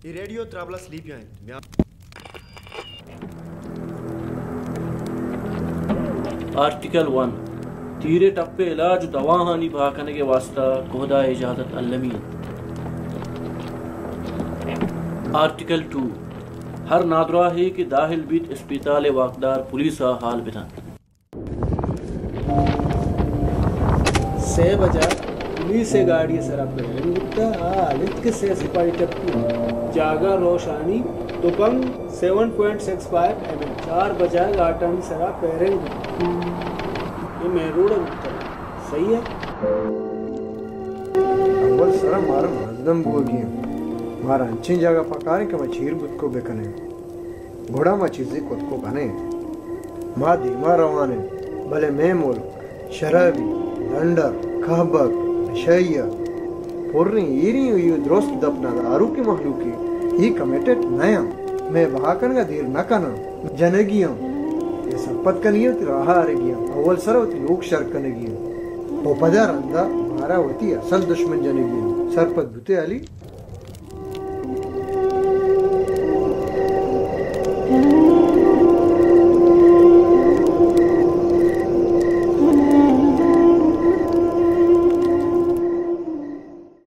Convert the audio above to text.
اے ریڈیو طرابلس لیبیا انت۔ میان article one, تیر ءِ ٹپ ءِ علاج ءُ دواہانی بہا کنگ ءِ واستہ کہدہ ءِ اجازت المی انت۔ آرٹیکل ٹو، ہر نادراہے کہ داہل بیت، اسپیتال ءِ واکدار پولیس ءَ حال بدنت۔ سے بجہ پولیس ءِ گاڑی ءِ سرا پیرنگ بوتہ، آ ہلت کہ سے سپاہی ٹپی۔ جاگہ روشانی، تپنگ seven point six five M M. چار بجہ گاٹانی سرا پیرنگ بوتہ۔ اے مین روڈ ءَ بوتہ۔ صحیح ہے۔ اول سرا مارا مزدم بوگی انت۔ مارا انچیں جاگہ پکاریں کہ ما چیر بوتکو بکنیں۔ گڑا ما چیزے کت کو کنیں۔ ما دیما روان ایں، بلے مئے ملک شرابی، ڈنڈر، کہبگ، نشئی ءَ پریں۔ ایریں ءُ اے درست دپ نہ داروکیں مہلوکے۔ اے کمیٹڈ نہ آں۔ مئے بہا کنگ ءَ دیر نہ کناں۔ جنگی آں۔ اے سرپد کنگی آں، وتی راہ ءَ آرگی آں۔ اول سر ءَ وتی لوگ شر کنگی آں۔ ءُ پدا رندا مارا وتی اصل دشمن جنگی آں۔ سرپد بوتے علی۔